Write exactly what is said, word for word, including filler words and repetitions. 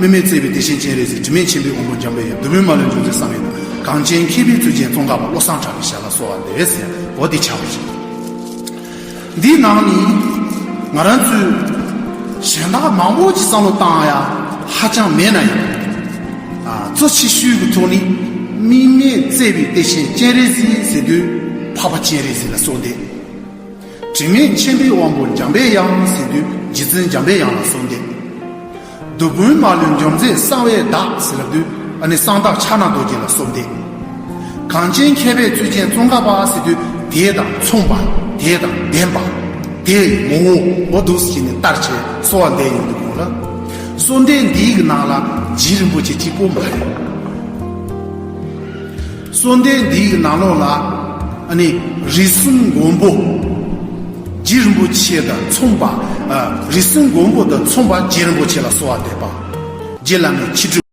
དམིགས་མེད་བརྩེ་བའི་བདེ་གཤེགས་སྤྱན་རས་གཟིགས། དྲི་མེད་མཁྱེན་པའི་དབང་པོ་འཇམ་དཔལ་དབྱངས། བདུད་དཔུང་མ་ལུས་འཇོམས་མཛད་གསང་བའི་བདག། གངས་ཅན་མཁས་པའི་གཙུག་རྒྱན་ཙོང་ཁ་པ། བློ་བཟང་གྲགས་པའི་ཞལ་ལ་གསོལ་བ་འདེབས་ཟེར་བ་འདི་ཆགས་པ་རེད། འདིའི་ནང་ནས་ང་རང་ཚོས་གཞན་དག་མང་པོ་ཅིག་བསམ་བློ་བཏང་ཡ་ཧ་ཅང་མེད་ན་ཡང་། ཨ། གཙོ་ཆེ་ཤོས་ཀྱི་ཐོག་ནས་དམིགས་མེད་བརྩེ་བའི་བདེ་གཤེགས་སྤྱན་རས་གཟིགས་ཟེར་དུས་འཕགས་པ་སྤྱན་རས་གཟིགས་ལ་གསོལ་འདེབས། དྲི་མེད་མཁྱེན་པའི་དབང་པོ་འཇམ་པའི་དབྱངས་ཟེར་དུས་རྗེ་བཙུན་འཇམ་པའི་དབྱངས་ལ་གསོལ་འདེབས། བདུད་དཔུང་མ་ལུས་འཇོམས་མཛད་གསང་བའི་བདག་ཟེར་ལབ་དུས་ཨ་ནི་གསང་བདག་ཕྱག་ན་རྡོ་རྗེ་ལ་གསོལ་འདེབས། གངས་ཅན་མཁས་པའི་གཙུག་རྒྱན་ཙོང་ཁ་པ་ཟེར་དུས་དེ་དང་མཚུངས་པ། དེ་དང་ལྡན་པ། དེ་ངོ་བོ་འོ་འདུག་ཟེར་ནས་བལྟ་བྱས་གསོལ་བ་འདེབས་ཡོང་དུས་གོང་ལ། གསོལ་འདེབས་འདིའི་ནང་ལ་རྗེ་རིན་པོ་ཆེ་གཅིག་པོ་མ་རེད། གསོལ་འདེབས་འདིའི་ནང་ལོགས་ལ་ཨ་ནི་རིགས་གསུམ་མགོན་པོ་རྗེ་རིན་པོ་ཆེ་དང་མཚུངས་པ། ཨ། རིགས་གསུམ་མགོན་པོ་དང་མཚུངས་པ་རྗེ་རིན་པོ་ཆེ་ལ་གསོལ་བ་འདེབས་པ། རྗེ་བླ་མའི་ཆིག་དྲིལ།